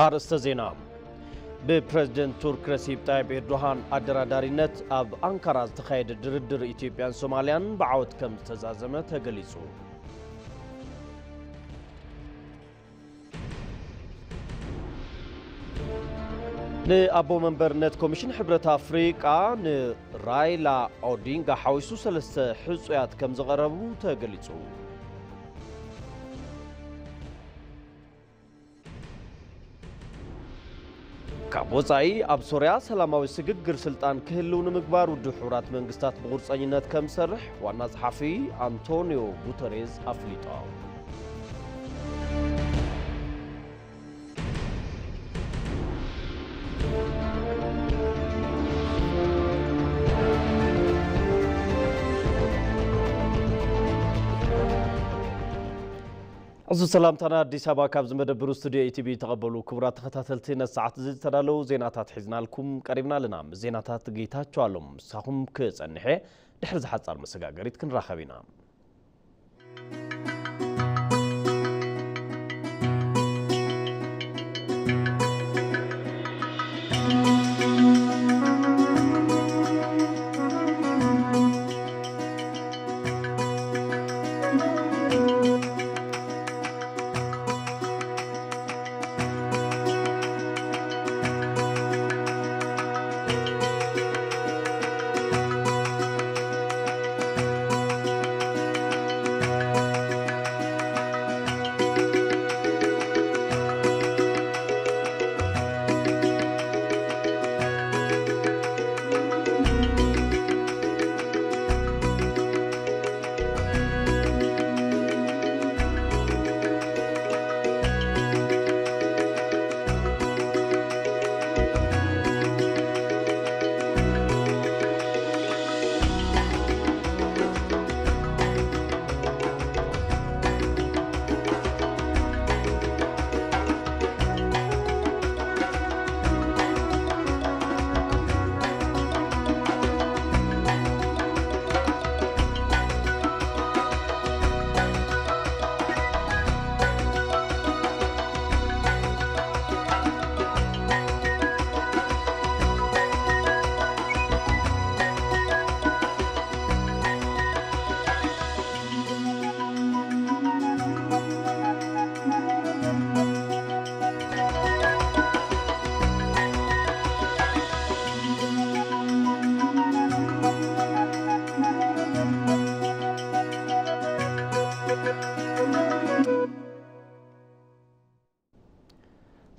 ኣርእስተ ዜና። ብፕረዚደንት ቱርክ ረሲብ ጣይብ ኤርዶሃን ኣደራዳሪነት ኣብ ኣንካራ ዝተኻየደ ድርድር ኢትዮጵያን ሶማልያን ብዓወት ከም ዝተዛዘመ ተገሊጹ። ንኣቦ መንበርነት ኮሚሽን ሕብረት ኣፍሪቃ ንራይላ ኦዲንጋ ሓዊሱ ሰለስተ ሕጹያት ከም ዝቐረቡ ተገሊጹ። ካብ ወጻኢ፣ ኣብ ሶርያ ሰላማዊ ስግግር ስልጣን ክህልው ንምግባር ውድብ ሕቡራት መንግስታት ብቑርጸኝነት ከም ዝሰርሕ ዋና ጸሓፊ ኣንቶኒዮ ጉተሬዝ ኣፍሊጦም። ዕዙዝ ሰላምታና ኣዲስ ኣበባ ካብ ዝመደብሩ ስቱዲዮ ኢቲቪ ተቐበሉ። ክቡራት ተኸታተልቲ፣ ነዚ ሰዓት እዚ ዝተዳለዉ ዜናታት ሒዝናልኩም ቀሪብና ኣለና። ምስ ዜናታት ጌታቸው ኣሎም ምሳኹም ክጸንሐ፣ ድሕሪ ዝሓጻር መሰጋገሪት ክንራኸብ ኢና።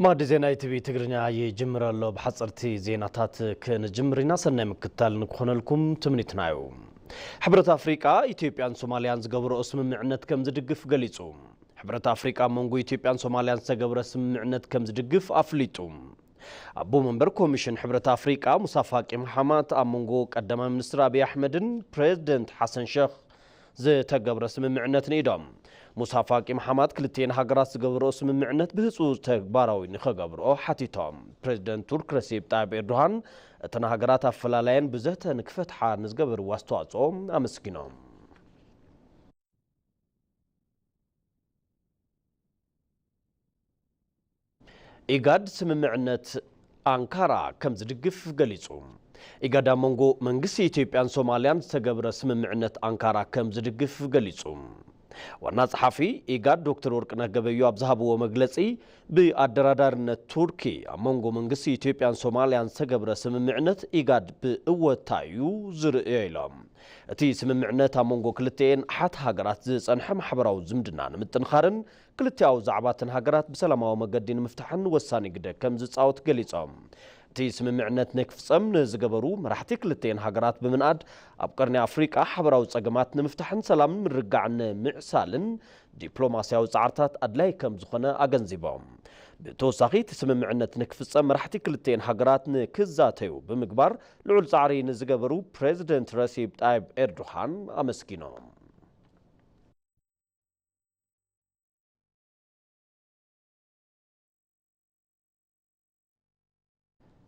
ማዕዲ ዜና ኢቲቪ ትግርኛ ይጅምር ኣሎ። ብሓፀርቲ ዜናታት ክንጅምር ኢና። ሰናይ ምክትታል ንክኾነልኩም ትምኒትና እዩ። ሕብረት ኣፍሪቃ ኢትዮጵያን ሶማልያን ዝገበረኦ ስምምዕነት ከም ዝድግፍ ገሊጹ። ሕብረት ኣፍሪቃ ኣብ መንጎ ኢትዮጵያን ሶማልያን ዝተገብረ ስምምዕነት ከም ዝድግፍ ኣፍሊጡ። ኣቦ መንበር ኮሚሽን ሕብረት ኣፍሪቃ ሙሳ ፋቂ መሓማት ኣብ መንጎ ቀዳማይ ሚኒስትር ኣብይ ኣሕመድን ፕሬዚደንት ሓሰን ሸኽ ዝተገብረ ስምምዕነት ንኢዶም። ሙሳ ፋቂ መሓማት ክልቲኤን ሃገራት ዝገበረኦ ስምምዕነት ብህጹጽ ተግባራዊ ንኸገብርኦ ሓቲቶም። ፕሬዚደንት ቱርክ ረሲብ ጣይብ ኤርዶሃን እተን ሃገራት ኣፈላላየን ብዘተ ንክፈትሓ ንዝገበርዎ ኣስተዋጽኦ ኣመስጊኖም። ኢጋድ ስምምዕነት ኣንካራ ከም ዝድግፍ ገሊጹ። ኢጋድ ኣብ መንጎ መንግስቲ ኢትዮጵያን ሶማልያን ዝተገብረ ስምምዕነት ኣንካራ ከም ዝድግፍ ገሊጹ። ዋና ጸሓፊ ኢጋድ ዶክተር ወርቅነህ ገበዮ ኣብ ዝሃብዎ መግለጺ፣ ብኣደራዳርነት ቱርኪ ኣብ መንጎ መንግስቲ ኢትዮጵያን ሶማልያን ዝተገብረ ስምምዕነት ኢጋድ ብእወታ እዩ ዝርእዮ ኢሎም። እቲ ስምምዕነት ኣብ መንጎ ክልቲኤን ኣሓት ሃገራት ዝጸንሐ ማሕበራዊ ዝምድና ንምጥንኻርን ክልቲኣዊ ዛዕባትን ሃገራት ብሰላማዊ መገዲ ንምፍታሕን ወሳኒ ግደ ከም ዝጻወት ገሊጾም። እቲ ስምምዕነት ንክፍጸም ንዝገበሩ መራሕቲ ክልቲኤን ሃገራት ብምንኣድ፣ ኣብ ቀርኒ ኣፍሪቃ ሓበራዊ ጸገማት ንምፍታሕን ሰላምን ምርግጋዕን ንምዕሳልን ዲፕሎማስያዊ ጻዕርታት ኣድላይ ከም ዝኾነ ኣገንዚቦም። ብተወሳኺ፣ እቲ ስምምዕነት ንክፍጸም መራሕቲ ክልቲኤን ሃገራት ንክዛተዩ ብምግባር ልዑል ጻዕሪ ንዝገበሩ ፕሬዚደንት ረሲብ ጣይብ ኤርዶሃን ኣመስጊኖም።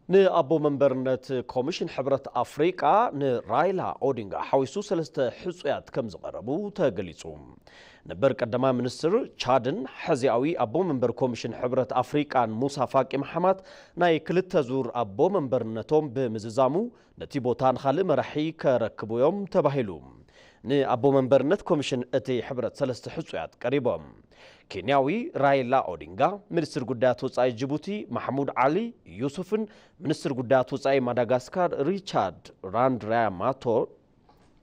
ንኣቦ መንበርነት ኮሚሽን ሕብረት ኣፍሪቃ ንራይላ ኦዲንጋ ሓዊሱ ሰለስተ ሕጹያት ከም ዝቐረቡ ተገሊጹ። ነበር ቀዳማይ ሚኒስትር ቻድን ሕዚያዊ ኣቦ መንበር ኮሚሽን ሕብረት ኣፍሪቃን ሙሳ ፋቂ መሓማት ናይ ክልተ ዙር ኣቦ መንበርነቶም ብምዝዛሙ፣ ነቲ ቦታ ንኻልእ መራሒ ከረክቡ እዮም ተባሂሉ። ንኣቦ መንበርነት ኮሚሽን እቲ ሕብረት ሰለስተ ሕጹያት ቀሪቦም። ኬንያዊ ራይላ ኦዲንጋ፣ ሚኒስትር ጉዳያት ወጻኢ ጅቡቲ ማሕሙድ ዓሊ ዩሱፍን ሚኒስትር ጉዳያት ወጻኢ ማዳጋስካር ሪቻርድ ራንድሪያማቶ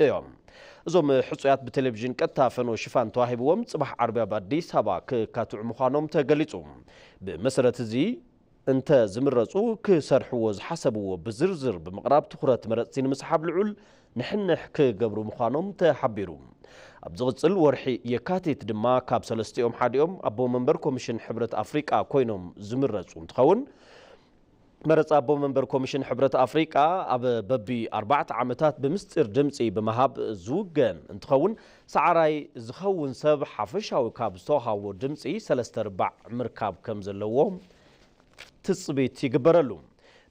እዮም። እዞም ሕጹያት ብቴሌቪዥን ቀጥታ ፈኖ ሽፋን ተዋሂብዎም ጽባሕ ዓርቢ ኣብ ኣዲስ ኣበባ ክካትዑ ምዃኖም ተገሊጹ። ብመሰረት እዚ እንተ ዝምረጹ ክሰርሕዎ ዝሓሰብዎ ብዝርዝር ብምቕራብ ትኹረት መረጽቲ ንምስሓብ ልዑል ንሕንሕ ክገብሩ ምዃኖም ተሓቢሩ። ኣብ ዝቕጽል ወርሒ የካቲት ድማ ካብ ሰለስቲኦም ሓዲኦም ኣቦ መንበር ኮሚሽን ሕብረት ኣፍሪቃ ኮይኖም ዝምረጹ እንትኸውን፣ መረጻ ኣቦ መንበር ኮሚሽን ሕብረት ኣፍሪቃ ኣብ በቢ ኣርባዕተ ዓመታት ብምስጢር ድምጺ ብምሃብ ዝውገን እንትኸውን፣ ሰዓራይ ዝኸውን ሰብ ሓፈሻዊ ካብ ዝተዋሃቦ ድምጺ ሰለስተ ርባዕ ምርካብ ከም ዘለዎ ትጽቢት ይግበረሉ።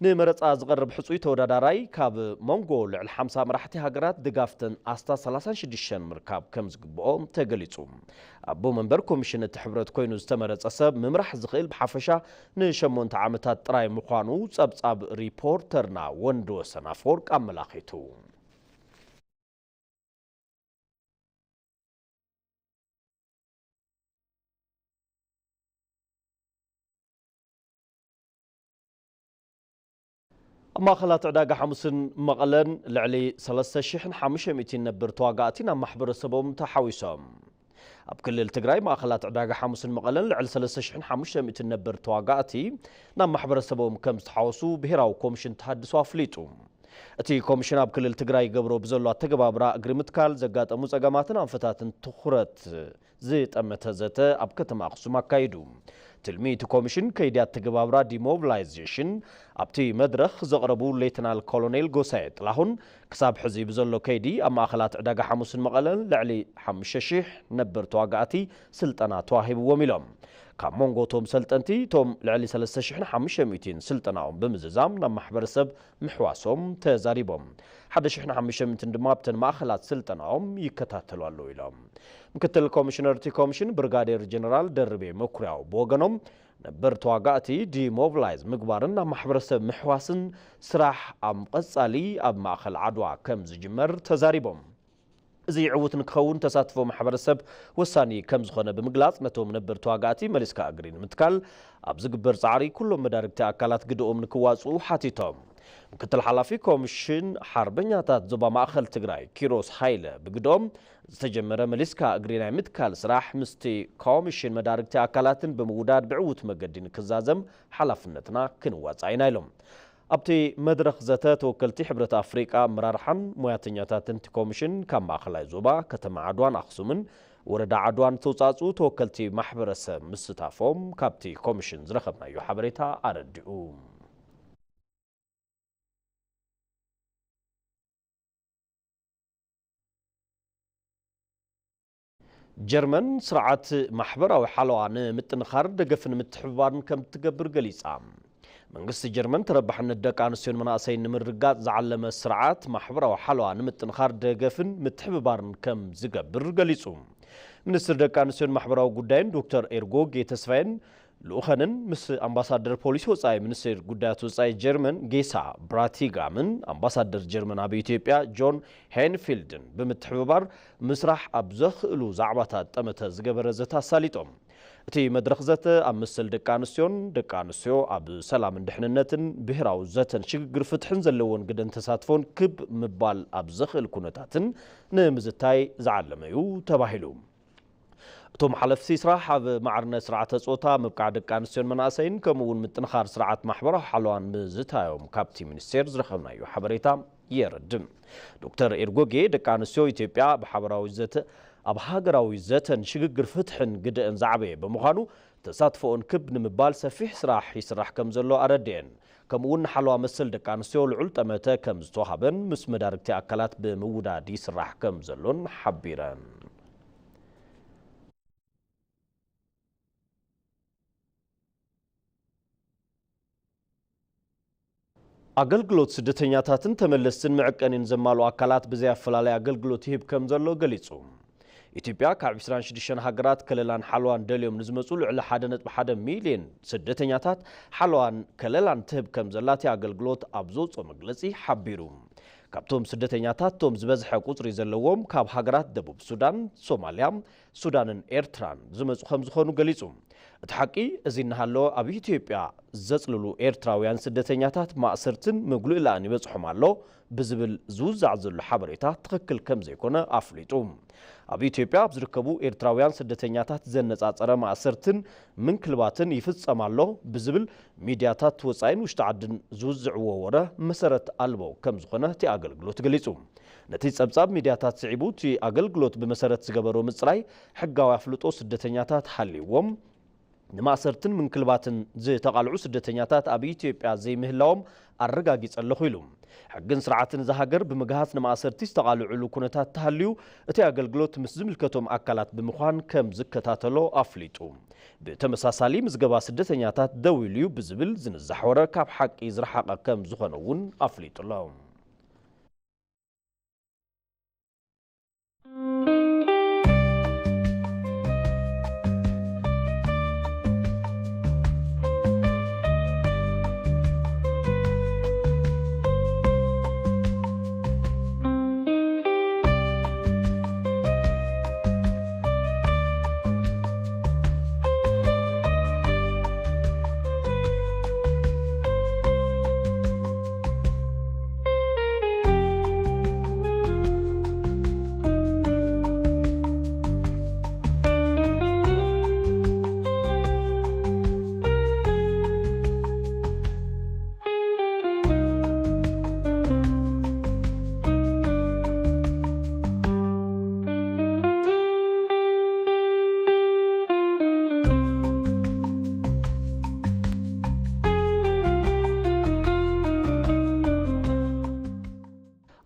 ንመረጻ ዝቐርብ ሕጹይ ተወዳዳራይ ካብ መንጎ ልዕሊ ሓምሳ መራሕቲ ሃገራት ድጋፍተን ኣስታት ሰላሳን ሽዱሽተን ምርካብ ከም ዝግብኦ ተገሊጹ። ኣቦ መንበር ኮሚሽን እቲ ሕብረት ኮይኑ ዝተመረጸ ሰብ ምምራሕ ዝኽእል ብሓፈሻ ንሸሞንተ ዓመታት ጥራይ ምዃኑ ጸብጻብ ሪፖርተርና ወንድወሰን ኣፈወርቅ ኣመላኺቱ። ኣብ ማእኸላት ዕዳጋ ሓሙስን መቐለን ልዕሊ ሰለስተ ሽሕን ሓሙሽተ ሚእትን ነበር ተዋጋእቲ ናብ ማሕበረሰቦም ተሓዊሶም። ኣብ ክልል ትግራይ ማእኸላት ዕዳጋ ሓሙስን መቐለን ልዕሊ ሰለስተ ሽሕን ሓሙሽተ ሚእትን ነበር ተዋጋእቲ ናብ ማሕበረሰቦም ከም ዝተሓወሱ ብሄራዊ ኮሚሽን ተሃድሶ ኣፍሊጡ። እቲ ኮሚሽን ኣብ ክልል ትግራይ ይገብሮ ብዘሎ ኣተገባብራ እግሪ ምትካል ዘጋጠሙ ጸገማትን ኣንፈታትን ትኹረት ዝጠመተ ዘተ ኣብ ከተማ ኣኽሱም ኣካይዱ። ትልሚ እቲ ኮሚሽን ከይዲ ኣተገባብራ ዲሞቢላይዜሽን ኣብቲ መድረኽ ዘቕረቡ ሌተናል ኮሎኔል ጎሳየ ጥላሁን፣ ክሳብ ሕዚ ብዘሎ ከይዲ ኣብ ማእኸላት ዕዳጋ ሓሙስን መቐለን ልዕሊ ሓሙሽተ ሽሕ ነበር ተዋጋእቲ ስልጠና ተዋሂብዎም ኢሎም። ካብ መንጎ እቶም ሰልጠንቲ እቶም ልዕሊ ሰለስተ ሽሕን ሓሙሽተ ሚእትን ስልጠናኦም ብምዝዛም ናብ ማሕበረሰብ ምሕዋሶም ተዛሪቦም። ሓደ ሽሕን ሓሙሽተ ሚእትን ድማ ኣብተን ማእኸላት ስልጠናኦም ይከታተሉ ኣለዉ ኢሎም። ምክትል ኮሚሽነር እቲ ኮሚሽን ብርጋዴር ጀነራል ደርቤ መኩርያው ብወገኖም፣ ነበር ተዋጋእቲ ዲሞቢላይዝ ምግባርን ናብ ማሕበረሰብ ምሕዋስን ስራሕ ኣብ ቀጻሊ ኣብ ማእኸል ዓድዋ ከም ዝጅመር ተዛሪቦም። እዚ ዕዉት ንክኸውን ተሳትፎ ማሕበረሰብ ወሳኒ ከም ዝኾነ ብምግላጽ፣ ነቶም ነበር ተዋጋእቲ መሊስካ እግሪ ንምትካል ኣብ ዝግበር ጻዕሪ ኩሎም መዳርግቲ ኣካላት ግድኦም ንክዋጽኡ ሓቲቶም። ምክትል ሓላፊ ኮሚሽን ሓርበኛታት ዞባ ማእኸል ትግራይ ኪሮስ ሃይለ ብግድኦም፣ ዝተጀመረ መሊስካ እግሪ ናይ ምትካል ስራሕ ምስቲ ኮሚሽን መዳርግቲ ኣካላትን ብምውዳድ ብዕዉት መገዲ ንክዛዘም ሓላፍነትና ክንዋጻእ ኢና ኢሎም። ኣብቲ መድረኽ ዘተ ተወከልቲ ሕብረት ኣፍሪቃ ኣመራርሓን ሞያተኛታትን እቲ ኮሚሽን ካብ ማእኸላይ ዞባ ከተማ ዓድዋን ኣኽሱምን ወረዳ ዓድዋን ዝተውጻእጽኡ ተወከልቲ ማሕበረሰብ ምስታፎም ካብቲ ኮሚሽን ዝረኸብናዮ ሓበሬታ ኣረዲኡ። ጀርመን ስርዓት ማሕበራዊ ሓለዋ ንምጥንኻር ደገፍን ምትሕብባርን ከም ትገብር ገሊጻ። መንግስቲ ጀርመን ተረባሕነት ደቂ ኣንስትዮን መናእሰይን ንምርግጋጽ ዝዓለመ ስርዓት ማሕበራዊ ሓለዋ ንምጥንኻር ደገፍን ምትሕብባርን ከም ዝገብር ገሊጹ። ሚኒስትር ደቂ ኣንስትዮን ማሕበራዊ ጉዳይን ዶክተር ኤርጎጌ ተስፋዬን ልኡኸንን ምስ ኣምባሳደር ፖሊሲ ወጻኢ ሚኒስቴር ጉዳያት ወጻኢ ጀርመን ጌሳ ብራቲጋምን ኣምባሳደር ጀርመን ኣብ ኢትዮጵያ ጆን ሄንፊልድን ብምትሕብባር ምስራሕ ኣብ ዘኽእሉ ዛዕባታት ጠመተ ዝገበረ ዘተ ኣሳሊጦም። እቲ መድረኽ ዘተ ኣብ መሰል ደቂ ኣንስትዮን ደቂ ኣንስትዮ ኣብ ሰላምን ድሕንነትን ብሄራዊ ዘተን ሽግግር ፍትሕን ዘለዎን ግደን ተሳትፎን ክብ ምባል ኣብ ዘኽእል ኩነታትን ንምዝታይ ዝዓለመ እዩ ተባሂሉ። እቶም ሓለፍቲ ስራሕ ኣብ ማዕርነት ስርዓተ ጾታ፣ ምብቃዕ ደቂ ኣንስትዮን መናእሰይን ከምኡ እውን ምጥንኻር ስርዓት ማሕበራዊ ሓለዋን ምዝታዮም ካብቲ ሚኒስቴር ዝረኸብናዮ ሓበሬታ የረድእ። ዶክተር ኤርጎጌ ደቂ ኣንስትዮ ኢትዮጵያ ብሓበራዊ ዘተ ኣብ ሃገራዊ ዘተን ሽግግር ፍትሕን ግደአን ዝዓበየ ብምዃኑ ተሳትፎኦን ክብ ንምባል ሰፊሕ ስራሕ ይስራሕ ከም ዘሎ ኣረድኤን። ከምኡ እውን ንሓለዋ መሰል ደቂ ኣንስትዮ ልዑል ጠመተ ከም ዝተዋሃበን ምስ መዳርግቲ ኣካላት ብምውዳድ ይስራሕ ከም ዘሎን ሓቢረን። ኣገልግሎት ስደተኛታትን ተመለስትን መዐቀኒን ዘማልኡ ኣካላት ብዘይ ኣፈላላይ ኣገልግሎት ይህብ ከም ዘሎ ገሊጹ። ኢትዮጵያ ካብ ዕስራን ሽዱሽተን ሃገራት ከለላን ሓለዋን ደልዮም ንዝመጹ ልዕሊ ሓደ ነጥቢ ሓደ ሚልዮን ስደተኛታት ሓለዋን ከለላን ትህብ ከም ዘላ እቲ ኣገልግሎት ኣብ ዘውጽኦ መግለጺ ሓቢሩ። ካብቶም ስደተኛታት እቶም ዝበዝሐ ቁጽሪ ዘለዎም ካብ ሃገራት ደቡብ ሱዳን፣ ሶማልያ፣ ሱዳንን ኤርትራን ዝመጹ ከም ዝኾኑ ገሊጹ። እቲ ሓቂ እዚ እናሃለወ ኣብ ኢትዮጵያ ዘጽልሉ ኤርትራውያን ስደተኛታት ማእሰርትን ምጉልእላእን ይበጽሖም ኣሎ ብዝብል ዝውዛዕ ዘሎ ሓበሬታ ትኽክል ከም ዘይኮነ ኣፍሊጡ። ኣብ ኢትዮጵያ ኣብ ዝርከቡ ኤርትራውያን ስደተኛታት ዘነጻጸረ ማእሰርትን ምንክልባትን ይፍጸም ኣሎ ብዝብል ሚድያታት ወጻኢን ውሽጢ ዓድን ዝውዝዕዎ ወረ መሰረት ኣልቦ ከም ዝኾነ እቲ ኣገልግሎት ገሊጹ። ነቲ ጸብጻብ ሚድያታት ስዒቡ እቲ ኣገልግሎት ብመሰረት ዝገበሮ ምጽራይ ሕጋዊ ኣፍልጦ ስደተኛታት ሃልይዎም ንማእሰርትን ምንክልባትን ዝተቓልዑ ስደተኛታት ኣብ ኢትዮጵያ ዘይምህላዎም ኣረጋጊጸ ኣለኹ ኢሉ። ሕግን ስርዓትን እዛ ሃገር ብምግሃስ ንማእሰርቲ ዝተቓልዑሉ ኩነታት ተሃልዩ እቲ ኣገልግሎት ምስ ዝምልከቶም ኣካላት ብምዃን ከም ዝከታተሎ ኣፍሊጡ። ብተመሳሳሊ ምዝገባ ስደተኛታት ደው ኢሉ እዩ ብዝብል ዝንዛሕ ወረ ካብ ሓቂ ዝረሓቐ ከም ዝኾነ እውን ኣፍሊጡ ኣሎ።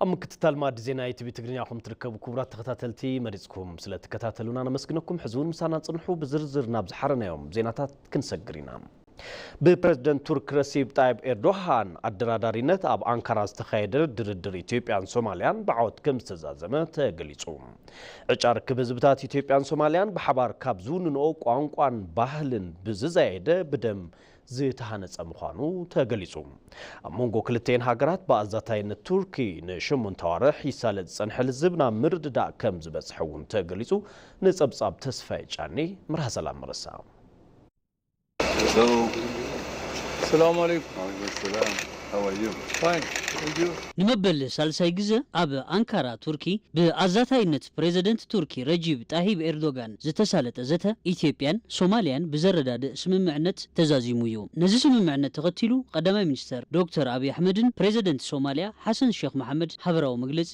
ኣብ ምክትታል ማዕዲ ዜና ኢቲቪ ትግርኛ ኢኹም ትርከቡ። ክቡራት ተኸታተልቲ፣ መሪጽኩም ስለ እትከታተሉና ነመስግነኩም። ሕዚ እውን ምሳና ጽንሑ። ብዝርዝር ናብ ዝሓረናዮም ዜናታት ክንሰግር ኢና። ብፕረዚደንት ቱርክ ረሲብ ጣይብ ኤርዶሃን ኣደራዳሪነት ኣብ ኣንካራ ዝተኻየደ ድርድር ኢትዮጵያን ሶማልያን ብዓወት ከም ዝተዛዘመ ተገሊጹ። ዕጫ ርክብ ህዝብታት ኢትዮጵያን ሶማልያን ብሓባር ካብ ዝውንንኦ ቋንቋን ባህልን ብዝዛየደ ብደም ዝተሃነጸ ምዃኑ ተገሊጹ። ኣብ መንጎ ክልተኤን ሃገራት ብኣዛታይነት ቱርኪ ንሸሞንተ ኣዋርሕ ይሳለጥ ዝጸንሐ ልዝብ ናብ ምርድዳእ ከም ዝበጽሐ እውን ተገሊጹ። ንጸብጻብ ተስፋዬ ጫኔ፣ መርሃ ሰላም መረሳ። Hello. ሰላም አለይኩም። Alaikum salam. How are you? Fine. Thank you. ንመበል ሳልሳይ ግዘ ኣብ ኣንካራ ቱርኪ ብኣዛታይነት ፕሬዝደንት ቱርኪ ረጂብ ጣሂብ ኤርዶጋን ዝተሳለጠ ዘተ ኢትዮጵያን ሶማልያን ብዘረዳድእ ስምምዕነት ተዛዚሙ እዩ። ነዚ ስምምዕነት ተኸቲሉ ቀዳማይ ሚኒስተር ዶክተር ኣብይ ኣሕመድን ፕሬዝደንት ሶማልያ ሓሰን ሼክ መሓመድ ሓበራዊ መግለጺ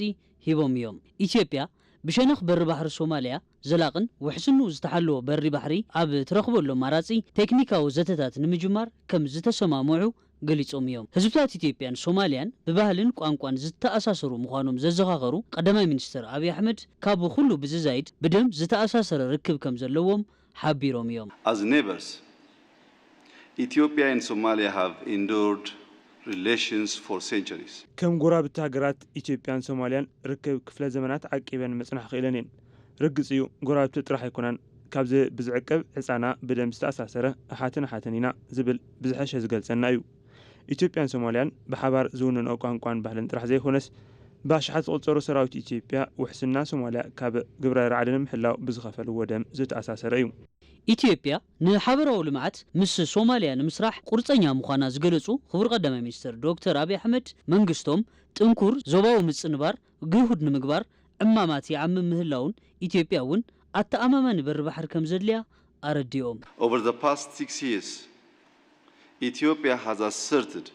ሂቦም እዮም። ኢትዮጵያ ብሸነኽ በሪ ባሕሪ ሶማልያ ዘላቕን ውሕስንኡ ዝተሓለወ በሪ ባሕሪ ኣብ ትረኽበሉ ኣማራጺ ቴክኒካዊ ዘተታት ንምጅማር ከም ዝተሰማምዑ ገሊጾም እዮም። ህዝብታት ኢትዮጵያን ሶማልያን ብባህልን ቋንቋን ዝተኣሳሰሩ ምዃኖም ዘዘኻኸሩ ቀዳማይ ሚኒስትር ኣብይ ኣሕመድ፣ ካብ ኩሉ ብዝዛይድ ብደም ዝተኣሳሰረ ርክብ ከም ዘለዎም ሓቢሮም እዮም። As neighbors, Ethiopia and Somalia have endured relations for centuries. ከም ጎረባብቲ ሃገራት ኢትዮጵያን ሶማልያን ርክብ ክፍለ ዘመናት ዓቂበን ምጽናሕ ክኢለን እየን። ርግጽ እዩ፣ ጎረባብቲ ጥራሕ ኣይኮናን። ካብዚ ብዝዕቀብ ዕጻና ብደም ዝተኣሳሰረ ኣሓትን ኣሓትን ኢና ዝብል ብዝሐሸ ዝገልጸና እዩ። ኢትዮጵያን ሶማልያን ብሓባር ዝውንንኦ ቋንቋን ባህልን ጥራሕ ዘይኮነስ፣ ብኣሽሓት ዝቑጸሩ ሰራዊት ኢትዮጵያ ውሕስና ሶማልያ ካብ ግብረ ራዕዲ ንምሕላው ብዝኸፈልዎ ደም ዝተኣሳሰረ እዩ። ኢትዮጵያ ንሓበራዊ ልምዓት ምስ ሶማልያ ንምስራሕ ቁርጸኛ ምዃና ዝገለጹ ክቡር ቀዳማይ ሚኒስትር ዶክተር ኣብይ ኣሕመድ፣ መንግስቶም ጥንኩር ዞባዊ ምጽንባር ግሁድ ንምግባር ዕማማት ይዓምም ምህላውን ኢትዮጵያ እውን ኣተኣማማኒ በሪ ባሕሪ ከም ዘድልያ ኣረዲኦም። Over the past six years, Ethiopia has asserted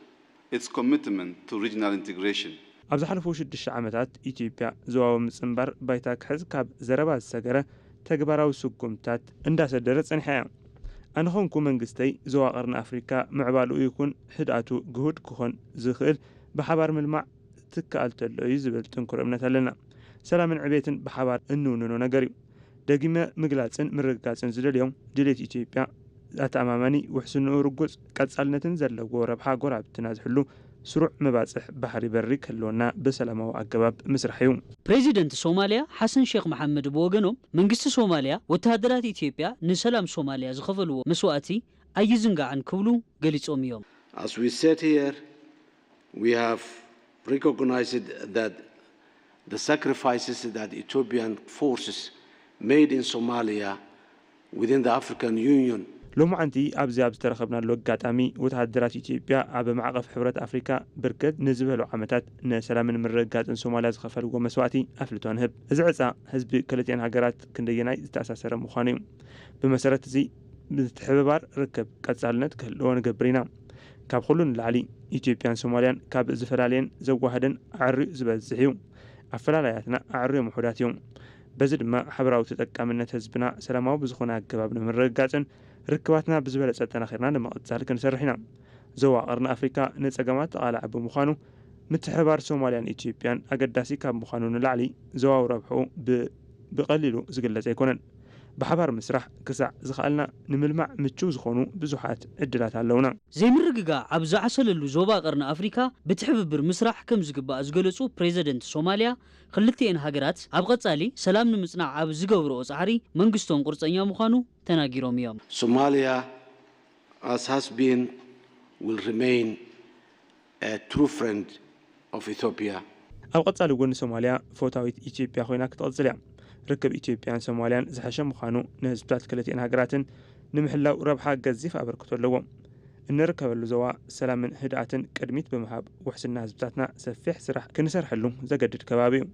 its commitment to regional integration. ኣብ ዝሓለፉ ሽዱሽተ ዓመታት ኢትዮጵያ ዞባዊ ምጽንባር ባይታ ክሕዝ ካብ ዘረባ ዝሰገረ ተግባራዊ ስጉምትታት እንዳሰደረት ጸኒሓ እያ። ኣነ ኾንኩ መንግስተይ ዞባ ቀርኒ ኣፍሪካ ምዕባልኡ ይኹን ህድኣቱ ግሁድ ክኾን ዝኽእል ብሓባር ምልማዕ ትከኣል ተሎ እዩ ዝብል ጥንኩር እምነት ኣለና። ሰላምን ዕቤትን ብሓባር እንውንኖ ነገር እዩ። ደጊመ ምግላጽን ምርግጋጽን ዝደልዮም ድሌት ኢትዮጵያ ኣተኣማማኒ፣ ውሕስንኡ ርጉጽ፣ ቀጻልነትን ዘለዎ ረብሓ ጎረባብትና ዝሕሉ ስሩዕ መባፅሕ ባሕሪ በሪ ክህልወና ብሰላማዊ ኣገባብ ምስራሕ እዩ። ፕሬዚደንት ሶማሊያ ሓሰን ሼክ መሓመድ ብወገኖም፣ መንግስቲ ሶማሊያ ወተሃደራት ኢትዮጵያ ንሰላም ሶማሊያ ዝኸፈልዎ መስዋእቲ ኣይዝንጋዕን ክብሉ ገሊጾም እዮም። As we sit here, we have recognized that the sacrifices that Ethiopian forces made in Somalia within the African Union ሎማዓንቲ ኣብዚ ኣብ ዝተረኸብናሉ ኣጋጣሚ፣ ወተሃደራት ኢትዮጵያ ኣብ ማዕቐፍ ሕብረት ኣፍሪካ ብርክት ንዝበሉ ዓመታት ንሰላምን ምርግጋፅን ሶማልያ ዝኸፈልዎ መስዋእቲ ኣፍልጦ ንህብ። እዚ ዕፃ ህዝቢ ክልቲኣን ሃገራት ክንደየናይ ዝተኣሳሰረ ምዃኑ እዩ። ብመሰረት እዚ፣ ምትሕብባር ርክብ ቀፃልነት ክህልዎ ንገብር ኢና። ካብ ኩሉ ንላዕሊ፣ ኢትዮጵያን ሶማልያን ካብ ዝፈላለየን ዘዋህደን ኣዕርዩ ዝበዝሕ እዩ። ኣፈላላያትና ኣዕርዮም ውሑዳት እዮም። በዚ ድማ፣ ሓበራዊ ተጠቃምነት ህዝብና ሰላማዊ ብዝኾነ ኣገባብ ንምርግጋፅን ርክባትና ብዝበለፀ ኣጠናኺርና ንምቕፃል ክንሰርሕ ኢና። ዞባ ቀርኒ ኣፍሪካ ንፀገማት ተቓላዕ ብምዃኑ፣ ምትሕብባር ሶማልያን ኢትዮጵያን ኣገዳሲ ካብ ምዃኑ ንላዕሊ፣ ዞባዊ ረብሕኡ ብ ብቐሊሉ ዝግለጽ ኣይኮነን። ብሓባር ምስራሕ ክሳዕ ዝኸኣልና፣ ንምልማዕ ምችው ዝኾኑ ብዙሓት ዕድላት ኣለውና። ዘይምርግጋዕ ኣብ ዝዓሰለሉ ዞባ ቀርኒ ኣፍሪካ ብትሕብብር ምስራሕ ከም ዝግባእ ዝገለጹ ፕሬዚደንት ሶማልያ፣ ክልቲኤን ሃገራት ኣብ ቐጻሊ ሰላም ንምጽናዕ ኣብ ዝገብርኦ ጻዕሪ መንግስቶም ቁርጸኛ ምዃኑ ተናጊሮም እዮም። Somalia, as has been, will remain a true friend of Ethiopia. ኣብ ቐጻሊ እውን ሶማልያ ፈታዊት ኢትዮጵያ ኮይና ክትቕጽል እያ። ርክብ ኢትዮጵያን ሶማልያን ዝሐሸ ምዃኑ ንህዝብታት ክልቲኤን ሃገራትን ንምሕላው ረብሓ ገዚፍ ኣበርክቶ ኣለዎ። እንርከበሉ ዞባ ሰላምን ህድኣትን ቅድሚት ብምሃብ ውሕስና ህዝብታትና ሰፊሕ ስራሕ ክንሰርሐሉ ዘገድድ ከባቢ እዩ።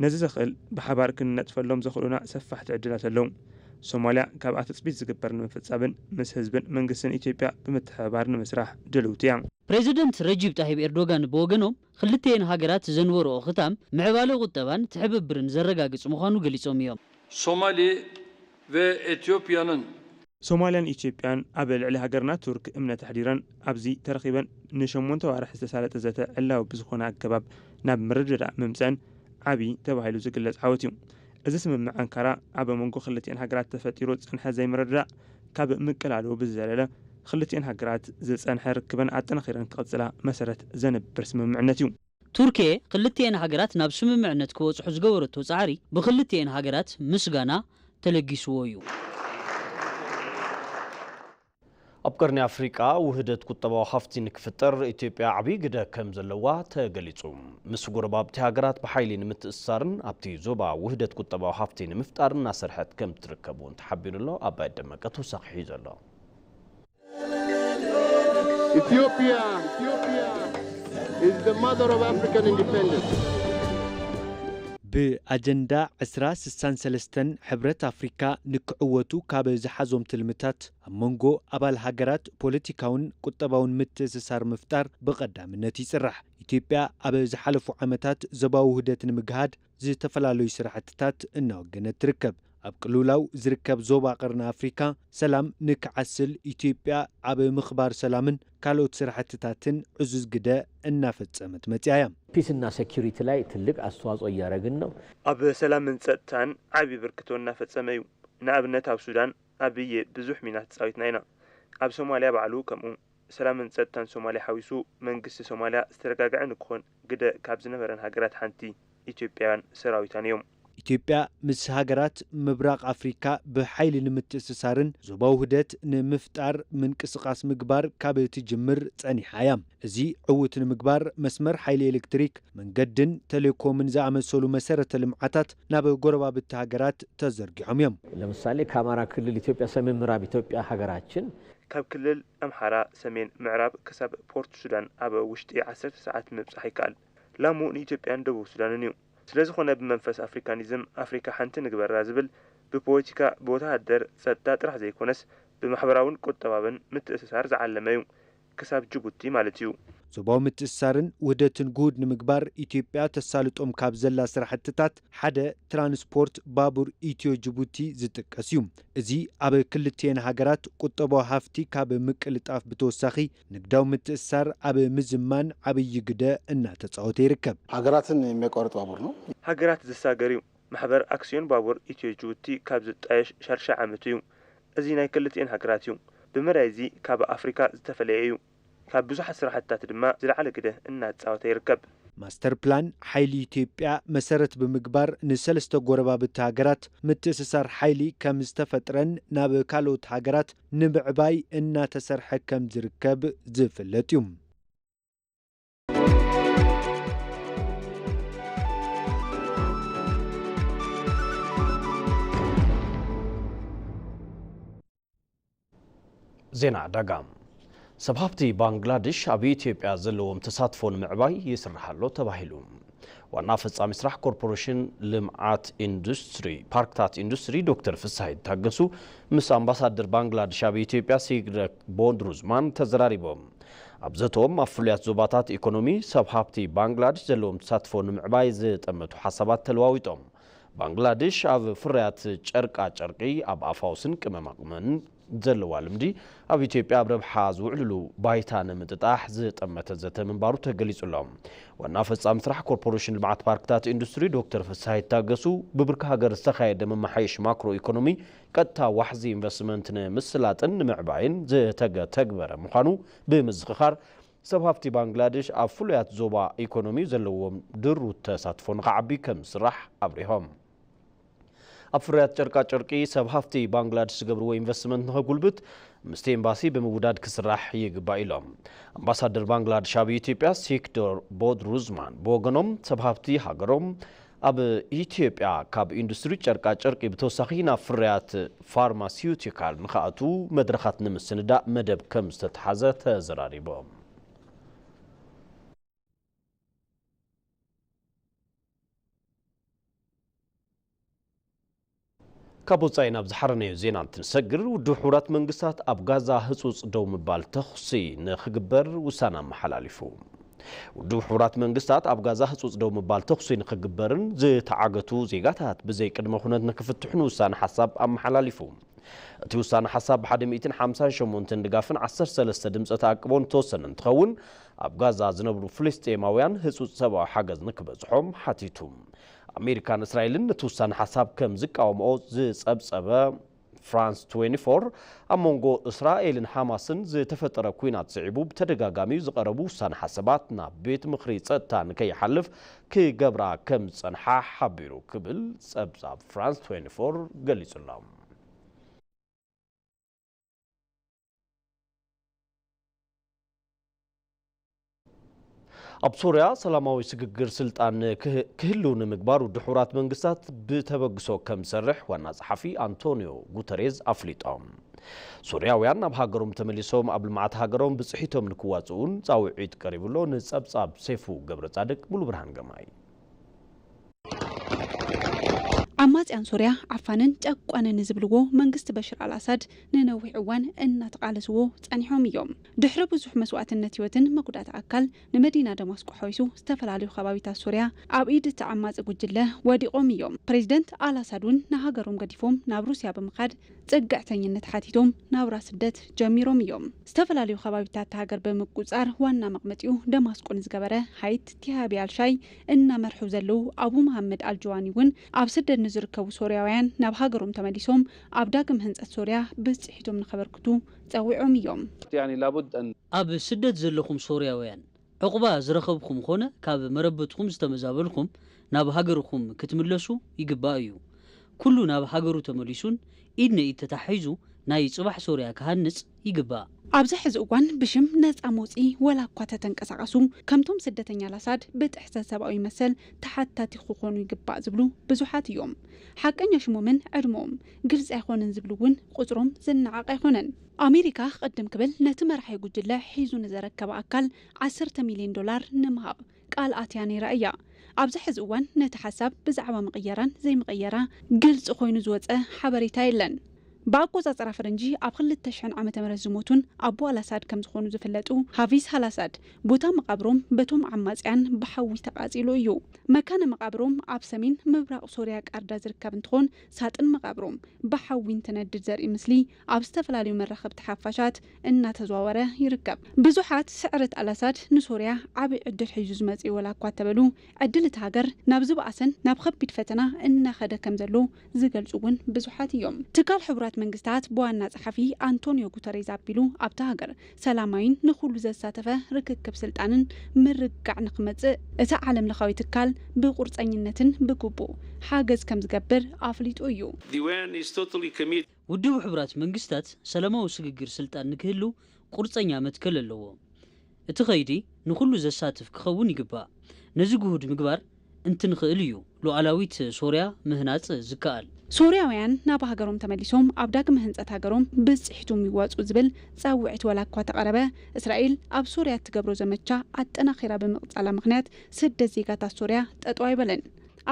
ነዚ ዘኽእል ብሓባር ክንነጥፈሎም ዘኽእሉና ሰፋሕቲ ዕድላት ኣለዉ። ሶማልያ ካብኣ ትጽቢት ዝግበር ንምፍጻምን ምስ ህዝብን መንግስትን ኢትዮጵያ ብምትሕብባር ንምስራሕ ድልውቲ እያ። ፕሬዚደንት ረጂብ ጣሂብ ኤርዶጋን ብወገኖም፣ ክልተኤን ሃገራት ዘንበርኦ ክታም ምዕባለ ቁጠባን ትሕብብርን ዘረጋግጽ ምዃኑ ገሊጾም እዮም። Somali ve Etiyopya'nın ሶማልያን ኢትዮጵያን ኣብ ልዕሊ ሃገርና ቱርክ እምነት ኣሕዲረን ኣብዚ ተረኺበን ንሸሞንተ ዋርሕ ዝተሳለጠ ዘተ ዕላዊ ብዝኾነ ኣገባብ ናብ ምርድዳእ ምምፀአን ዓብዪ ተባሂሉ ዝግለፅ ዓወት እዩ። እዚ ስምምዕ ኣንካራ ኣብ መንጎ ክልቲኤን ሃገራት ተፈጢሩ ዝፀንሐ ዘይምርድዳእ ካብ ምቅላሉ ብዝዘለለ ክልቲኤን ሃገራት ዝፀንሐ ርክበን ኣጠናኺረን ክቕፅላ መሰረት ዘንብር ስምምዕነት እዩ። ቱርኬ ክልቲኤን ሃገራት ናብ ስምምዕነት ክበፅሑ ዝገበረቶ ፃዕሪ ብክልቲኤን ሃገራት ምስጋና ተለጊስዎ እዩ። ኣብ ቀርኒ ኣፍሪቃ ውህደት ቁጠባዊ ሃፍቲ ንክፍጠር ኢትዮጵያ ዓብዪ ግደ ከም ዘለዋ ተገሊጹ። ምስ ጎረባብቲ ሃገራት ብሓይሊ ንምትእስሳርን ኣብቲ ዞባ ውህደት ቁጠባዊ ሃፍቲ ንምፍጣር እናሰርሐት ከም ትርከብ እውን ተሓቢሩ ኣሎ። ኣባይ ደመቀ ተወሳኺ ሒዙ ኣሎ። Ethiopia, Ethiopia is the mother of African independence. ብኣጀንዳ ዕስራ ስሳን ሰለስተን ሕብረት ኣፍሪካ ንክዕወቱ ካብ ዝሓዞም ትልምታት ኣብ መንጎ ኣባል ሃገራት ፖለቲካውን ቁጠባውን ምትእስሳር ምፍጣር ብቐዳምነት ይፅራሕ። ኢትዮጵያ ኣብ ዝሓለፉ ዓመታት ዞባዊ ውህደት ንምግሃድ ዝተፈላለዩ ስራሕትታት እናወገነት ትርከብ። ኣብ ቅልውላው ዝርከብ ዞባ ቀርኒ ኣፍሪካ ሰላም ንክዓስል ኢትዮጵያ ኣብ ምኽባር ሰላምን ካልኦት ስራሕትታትን ዕዙዝ ግደ እናፈፀመት መፅያ እያ። ፒስና ሴኩሪቲ ላይ ትልቅ አስተዋጽኦ እያደረግን ነው። ኣብ ሰላምን ጸጥታን ዓቢ ብርክቶ እናፈጸመ እዩ። ንኣብነት ኣብ ሱዳን ኣብይ ብዙሕ ሚና ተጻዊትና ኢና። ኣብ ሶማልያ ባዕሉ ከምኡ። ሰላምን ጸጥታን ሶማልያ ሓዊሱ መንግስቲ ሶማልያ ዝተረጋግዐ ንክኾን ግደ ካብ ዝነበረን ሃገራት ሓንቲ ኢትዮጵያውያን ሰራዊታን እዮም። ኢትዮጵያ ምስ ሃገራት ምብራቕ ኣፍሪካ ብሓይሊ ንምትእስሳርን ዞባዊ ውህደት ንምፍጣር ምንቅስቓስ ምግባር ካብ ትጅምር ጸኒሓ እያ። እዚ ዕዉት ንምግባር መስመር ሓይሊ ኤሌክትሪክ፣ መንገድን ቴሌኮምን ዝኣመሰሉ መሰረተ ልምዓታት ናብ ጎረባብቲ ሃገራት ተዘርጊሖም እዮም። ለምሳሌ ከአማራ ክልል ኢትዮጵያ ሰሜን ምዕራብ ኢትዮጵያ ሀገራችን ካብ ክልል ኣምሓራ ሰሜን ምዕራብ ክሳብ ፖርት ሱዳን ኣብ ውሽጢ ዓሰርተ ሰዓት ምብጻሕ ይከኣል። ላሙ ንኢትዮጵያን ደቡብ ሱዳንን እዩ። ስለዝኾነ ብመንፈስ ኣፍሪካኒዝም ኣፍሪካ ሓንቲ ንግበራ ዝብል ብፖለቲካ ብወተሃደር ጸጥታ ጥራሕ ዘይኮነስ ብማሕበራውን ቁጠባውን ምትእስሳር ዝዓለመ እዩ። ክሳብ ጅቡቲ ማለት እዩ። ዞባዊ ምትእስሳርን ውህደትን ግሁድ ንምግባር ኢትዮጵያ ተሳልጦም ካብ ዘላ ስራሕትታት ሓደ ትራንስፖርት ባቡር ኢትዮ ጅቡቲ ዝጥቀስ እዩ። እዚ ኣብ ክልቲኤን ሃገራት ቁጠባዊ ሃፍቲ ካብ ምቅልጣፍ ብተወሳኺ ንግዳዊ ምትእስሳር ኣብ ምዝማን ዓብዪ ግደ እናተፃወተ ይርከብ። ሀገራትን የሚያቋርጥ ባቡር ነው። ሃገራት ዝሳገር እዩ። ማሕበር ኣክስዮን ባቡር ኢትዮ ጅቡቲ ካብ ዝጣየሽ ሻድሻይ ዓመቱ እዩ። እዚ ናይ ክልቲኤን ሃገራት እዩ። ብመዳይ እዚ ካብ ኣፍሪካ ዝተፈለየ እዩ። ካብ ብዙሓት ስራሕትታት ድማ ዝለዓለ ግደ እናተፃወተ ይርከብ። ማስተር ፕላን ሓይሊ ኢትዮጵያ መሰረት ብምግባር ንሰለስተ ጎረባብቲ ሃገራት ምትእስሳር ሓይሊ ከም ዝተፈጥረን ናብ ካልኦት ሃገራት ንምዕባይ እናተሰርሐ ከም ዝርከብ ዝፍለጥ እዩ። ዜና ዕዳጋ። ሰብ ሃፍቲ ባንግላድሽ ኣብ ኢትዮጵያ ዘለዎም ተሳትፎ ንምዕባይ ይስራሕ ኣሎ ተባሂሉ። ዋና ፈጻሚ ስራሕ ኮርፖሬሽን ልምዓት ኢንዱስትሪ ፓርክታት ኢንዱስትሪ ዶክተር ፍስሃይ ታገሱ ምስ ኣምባሳደር ባንግላድሽ ኣብ ኢትዮጵያ ሲግረክ ቦድሩዝማን ተዘራሪቦም። ኣብ ዘተኦም ኣብ ፍሉያት ዞባታት ኢኮኖሚ ሰብ ሃፍቲ ባንግላድሽ ዘለዎም ተሳትፎ ንምዕባይ ዝጠመቱ ሓሳባት ተለዋዊጦም። ባንግላድሽ ኣብ ፍርያት ጨርቃ ጨርቂ ኣብ ኣፋውስን ቅመማቅመን ዘለዋ ልምዲ ኣብ ኢትዮጵያ ኣብ ረብሓ ዝውዕልሉ ባይታ ንምጥጣሕ ዝጠመተ ዘተ ምንባሩ ተገሊጹ ኣሎ። ዋና ፈጻሚ ስራሕ ኮርፖሬሽን ልምዓት ፓርክታት ኢንዱስትሪ ዶክተር ፍስሃይ ታገሱ ብብርኪ ሃገር ዝተኻየደ መመሓየሽ ማክሮ ኢኮኖሚ ቀጥታ ዋሕዚ ኢንቨስትመንት ንምስላጥን ንምዕባይን ዝተተግበረ ምዃኑ ብምዝኽኻር ሰብ ሃፍቲ ባንግላድሽ ኣብ ፍሉያት ዞባ ኢኮኖሚ ዘለዎም ድሩት ተሳትፎ ንኸዓቢ ከም ዝስራሕ ኣብሪሆም። ኣብ ፍርያት ጨርቃ ጨርቂ ሰብ ሃፍቲ ባንግላድሽ ዝገብርዎ ኢንቨስትመንት ንኸጉልብት ምስቲ ኤምባሲ ብምውዳድ ክስራሕ ይግባእ ኢሎም። ኣምባሳደር ባንግላድሽ ኣብ ኢትዮጵያ ሲክዶር ቦድሩዝማን ብወገኖም ሰብ ሃፍቲ ሃገሮም ኣብ ኢትዮጵያ ካብ ኢንዱስትሪ ጨርቃ ጨርቂ ብተወሳኺ ናብ ፍርያት ፋርማሲውቲካል ንኸኣቱ መድረኻት ንምስንዳእ መደብ ከም ዝተተሓዘ ተዘራሪቦም። ካብ ወፃኢ ናብ ዝሓረናዮ ዜና እንትንሰግር ውድብ ሕቡራት መንግስታት ኣብ ጋዛ ህፁፅ ደው ምባል ተኹሲ ንክግበር ውሳነ ኣመሓላሊፉ። ውድብ ሕቡራት መንግስታት ኣብ ጋዛ ህፁፅ ደው ምባል ተኹሲ ንክግበርን ዝተዓገቱ ዜጋታት ብዘይ ቅድመ ኩነት ንክፍትሑን ውሳነ ሓሳብ ኣመሓላሊፉ። እቲ ውሳነ ሓሳብ ብሓደ ሚእትን ሓምሳን ሸሞንተን ድጋፍን ዓሰርተ ሰለስተ ድምፀ ተኣቅቦን ዝተወሰነ እንትኸውን ኣብ ጋዛ ዝነብሩ ፍልስጤማውያን ህፁፅ ሰብኣዊ ሓገዝ ንክበፅሖም ሓቲቱ። ኣሜሪካን እስራኤልን ነቲ ውሳነ ሓሳብ ከም ዝቃወምኦ ዝፀብፀበ ፍራንስ ትዌንቲ ፎር ኣብ መንጎ እስራኤልን ሓማስን ዝተፈጠረ ኲናት ስዒቡ ብተደጋጋሚ ዝቐረቡ ውሳነ ሓሳባት ናብ ቤት ምኽሪ ጸጥታ ንከይሓልፍ ክገብራ ከም ዝጸንሓ ሓቢሩ ክብል ጸብጻብ ፍራንስ ትዌንቲ ፎር ገሊጹ ኣሎ። ኣብ ሶርያ ሰላማዊ ስግግር ስልጣን ክህ- ክህልው ንምግባር ውድብ ሕቡራት መንግስታት ብተበግሶ ከም ዝሰርሕ ዋና ጸሓፊ ኣንቶኒዮ ጉተሬዝ ኣፍሊጦም። ሶርያውያን ናብ ሃገሮም ተመሊሶም ኣብ ልምዓት ሃገሮም ብጽሒቶም ንክዋጽኡን ጻውዒት ቀሪቡ ኣሎ። ንጸብጻብ ሰይፉ ገብረ ጻድቅ ሙሉ ብርሃን ገማይ። ዓማጽያን ሶርያ ዓፋንን ጨቋንን ንዝብልዎ መንግስቲ በሽር ኣልኣሳድ ንነዊሕ እዋን እናተቓለስዎ ጸኒሖም እዮም። ድሕሪ ብዙሕ መስዋእትነት ህይወትን መጉዳእቲ ኣካል ንመዲና ደማስቆ ሓዊሱ ዝተፈላለዩ ከባቢታት ሶርያ ኣብ ኢድ እቲ ዓማጺ ጉጅለ ወዲቖም እዮም። ፕሬዚደንት ኣልኣሳድ እውን ንሃገሮም ገዲፎም ናብ ሩስያ ብምኻድ ጽግዕተኝነት ሓቲቶም ናብራ ስደት ጀሚሮም እዮም። ዝተፈላለዩ ከባቢታት እታ ሃገር ብምቁጻር ዋና መቐመጢኡ ደማስቆ ንዝገበረ ሃይት ቲሃቢ ኣልሻይ እናመርሑ ዘለዉ ኣቡ መሃመድ ኣልጀዋኒ እውን ኣብ ስደት ንዝርከቡ ሶርያውያን ናብ ሃገሮም ተመሊሶም ኣብ ዳግም ህንጸት ሶርያ ብጽሒቶም ንኸበርክቱ ጸዊዖም እዮም። يعني لابد أن ኣብ ስደት ዘለኹም ሶርያውያን ዕቑባ ዝረኸብኩም ኾነ ካብ መረበትኩም ዝተመዛበልኩም ናብ ሃገርኹም ክትምለሱ ይግባእ እዩ። ኩሉ ናብ ሃገሩ ተመሊሱን ኢድ ንኢድ ተታሒዙ ናይ ጽባሕ ሶርያ ክሃንጽ ይግባእ። ኣብዚ ሕዚ እዋን ብሽም ነጻ መውፅኢ ወላ እኳ ተተንቀሳቐሱ ከምቶም ስደተኛ ላሳድ ብጥሕሰት ሰብኣዊ መሰል ተሓታቲ ክኾኑ ይግባእ ዝብሉ ብዙሓት እዮም። ሓቀኛ ሽሞምን ዕድመኦም ግልፂ ኣይኮነን ዝብሉ እውን ቁፅሮም ዝነዓቕ ኣይኮነን። ኣሜሪካ ቅድም ክብል ነቲ መራሒ ጉጅለ ሒዙ ንዘረከበ ኣካል ዓሰርተ ሚልዮን ዶላር ንምሃብ ቃል ኣትያ ነይራ እያ። ኣብዚ ሕዚ እዋን ነቲ ሓሳብ ብዛዕባ ምቕየራን ዘይምቕየራ ግልፂ ኮይኑ ዝወፀ ሓበሬታ የለን። ብኣቆፃፅራ ፈረንጂ ኣብ ክልተ ሽሕን ዓመተ ምህረት ዝሞቱን ኣቦ ኣላሳድ ከም ዝኾኑ ዝፍለጡ ሃቪዝ ሃላሳድ ቦታ መቓብሮም በቶም ዓማፅያን ብሓዊ ተቓፂሉ እዩ። መካነ መቓብሮም ኣብ ሰሜን ምብራቕ ሶርያ ቃርዳ ዝርከብ እንትኾን ሳጥን መቓብሮም ብሓዊ እንትነድድ ዘርኢ ምስሊ ኣብ ዝተፈላለዩ መራኸብቲ ሓፋሻት እናተዘዋወረ ይርከብ። ብዙሓት ስዕረት ኣላሳድ ንሶርያ ዓብይ ዕድል ሒዙ ዝመፅእ ወላ እኳ ተበሉ ዕድል እቲ ሃገር ናብ ዝበኣሰን ናብ ከቢድ ፈተና እናኸደ ከም ዘሎ ዝገልፁ እውን ብዙሓት እዮም። ትካል ሕቡራት መንግስታት ብዋና ጸሓፊ ኣንቶኒዮ ጉተሬዝ ኣቢሉ ኣብታ ሃገር ሰላማዊን ንኹሉ ዘሳተፈ ርክክብ ስልጣንን ምርግጋዕ ንክመጽእ እቲ ዓለም ለኻዊ ትካል ብቁርጸኝነትን ብግቡእ ሓገዝ ከም ዝገብር ኣፍሊጡ እዩ። The U N is totally committed. ውድብ ሕቡራት መንግስታት ሰላማዊ ስግግር ስልጣን ንክህሉ ቁርጸኛ መትከል ኣለዎ። እቲ ኸይዲ ንኹሉ ዘሳትፍ ክኸውን ይግባእ። ነዚ ግሁድ ምግባር እንትንኽእል እዩ ሉዓላዊት ሶርያ ምህናጽ ዝከኣል። ሶርያውያን ናብ ሃገሮም ተመሊሶም ኣብ ዳግመ ህንጸት ሃገሮም ብጽሒቶም ይዋጹ ዝብል ጻውዒት ዋላ እኳ ተቐረበ፣ እስራኤል ኣብ ሶርያ እትገብሮ ዘመቻ ኣጠናኺራ ብምቕጻላ ምኽንያት ስደት ዜጋታት ሶርያ ጠጠው ኣይበለን።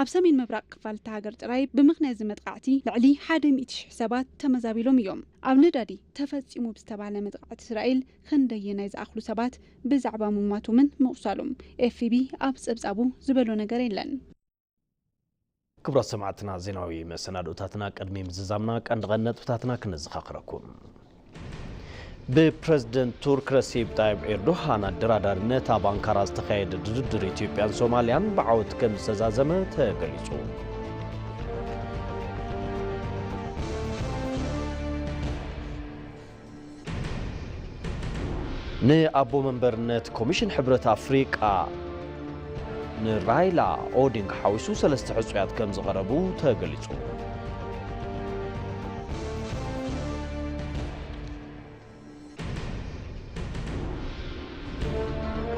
ኣብ ሰሜን ምብራቕ ክፋል እታ ሃገር ጥራይ ብምኽንያት እዚ መጥቃዕቲ ልዕሊ ሓደ ሚእቲ ሽሕ ሰባት ተመዛቢሎም እዮም። ኣብ ነዳዲ ተፈጺሙ ብዝተባህለ መጥቃዕቲ እስራኤል ክንደየናይ ዝኣኽሉ ሰባት ብዛዕባ ምሟቶምን ምቑሳሎም ኤፍቢ ኣብ ጸብጻቡ ዝበሎ ነገር የለን። ክቡራት ሰማዕትና፣ ዜናዊ መሰናድኦታትና ቅድሚ ምዝዛምና ቀንዲ ቀንዲ ነጥብታትና ክነዘኻኽረኩም። ብፕረዚደንት ቱርክ ረሲብ ጣይብ ኤርዶሃን ኣደራዳርነት ኣብ ኣንካራ ዝተኻየደ ድርድር ኢትዮጵያን ሶማልያን ብዓወት ከም ዝተዛዘመ ተገሊጹ። ንኣቦ መንበርነት ኮሚሽን ሕብረት ኣፍሪቃ ንራይላ ኦዲንግ ሓዊሱ ሰለስተ ሕጹያት ከም ዝቐረቡ ተገሊጹ።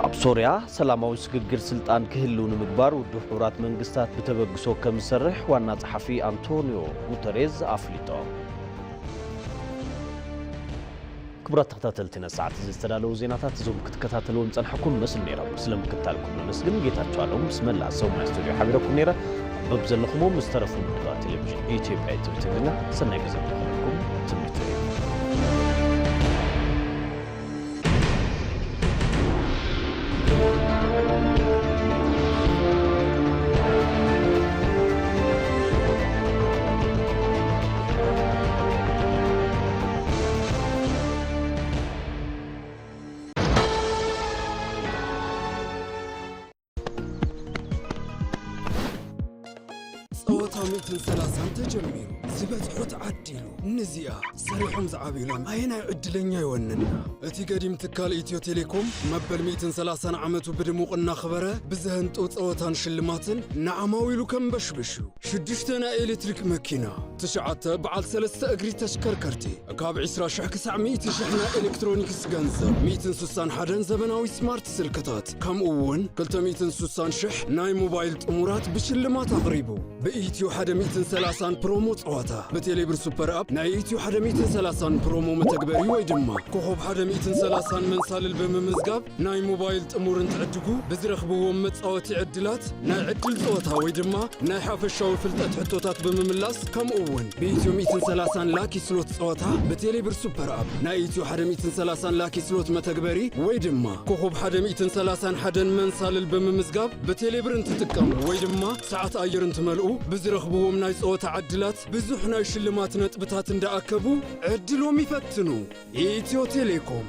ኣብ ሶርያ ሰላማዊ ስግግር ስልጣን ክህልው ንምግባር ውድብ ሕቡራት መንግስታት ብተበግሶ ከም ዝሰርሕ ዋና ጸሓፊ ኣንቶኒዮ ጉተሬዝ ኣፍሊጦም። ክቡራት ተኸታተልቲ፣ ነዚ ሰዓት እዚ ዝተዳለዉ ዜናታት እዞም ክትከታተልዎም ዝጸናሕኩም መስሉ ነይሮም። ስለ ምክትታልኩም ነመስግን። ጌታቸው ኣለሙ ምስ መላእ ሰውማይ ስቱድዮ ሓቢረኩም ነይረ። ኣብ በብዘለኹሞ ምስ ተረፉ ምድባት ቴሌቪዥን ኢትዮጵያ ዩቱብ ትግርኛ ሰናይ ግዜ ክኾነልኩም ትምኒተይ እዩ። ጸወታ ሚእትን ሰላሳን ተጀሚሩ ዝበጽሖ ተዓዲሉ ንዚኣ ሰሪሖም ዝዓብዩሎም ኣየናይ ዕድለኛ ይወንና? እቲ ገዲም ትካል ኢትዮ ቴሌኮም መበል ሚእትን ሰላሳን ዓመቱ ብድሙቕ እናኽበረ ብዘህንጡ ጸወታን ሽልማትን ንዓማዊሉ ከንበሽብሽ እዩ። ሽዱሽተ ናይ ኤሌክትሪክ መኪና፣ ትሽዓተ በዓል ሰለስተ እግሪ ተሽከርከርቲ፣ ካብ ዕስራ ሽሕ ክሳዕ ሚእቲ ሽሕ ናይ ኤሌክትሮኒክስ ገንዘብ፣ ሚእትን ስሳን ሓደን ዘበናዊ ስማርት ስልክታት፣ ከምኡ እውን ክልተ ሚእትን ስሳን ሽሕ ናይ ሞባይል ጥሙራት ብሽልማት ኣቕሪቡ። ብኢትዮ ሓደ ሚእትን ሰላሳን ፕሮሞ ጸዋታ፣ ብቴሌብር ሱፐር ኣፕ ናይ ኢትዮ ሓደ ሚእትን ሰላሳን ፕሮሞ መተግበሪ ወይ ድማ ኮኾብ ሓደ ሚእትን ሰላሳን መንሳልል ብምምዝጋብ ናይ ሞባይል ጥሙር እንትዕድጉ ብዝረኽብዎም መጻወቲ ዕድላት ናይ ዕድል ጸወታ ወይ ድማ ናይ ሓፈሻዊ ፍልጠት ሕቶታት ብምምላስ፣ ከምኡ እውን ብኢትዮ ሚእትን ሰላሳን ላኪ ስሎት ጸወታ ብቴሌብር ሱፐር ኣፕ ናይ ኢትዮ ሓደ ሚእትን ሰላሳን ላኪ ስሎት መተግበሪ ወይ ድማ ኮኾብ ሓደ ሚእትን ሰላሳን ሓደን መንሳልል ብምምዝጋብ ብቴሌብር እንትጥቀሙ ወይ ድማ ሰዓት ኣየር እንትመልኡ ብዝረኽብዎም ናይ ጸወታ ዕድላት ብዙሕ ናይ ሽልማት ነጥብታት እንዳኣከቡ ዕድሎም ይፈትኑ። ኢትዮ ቴሌኮም።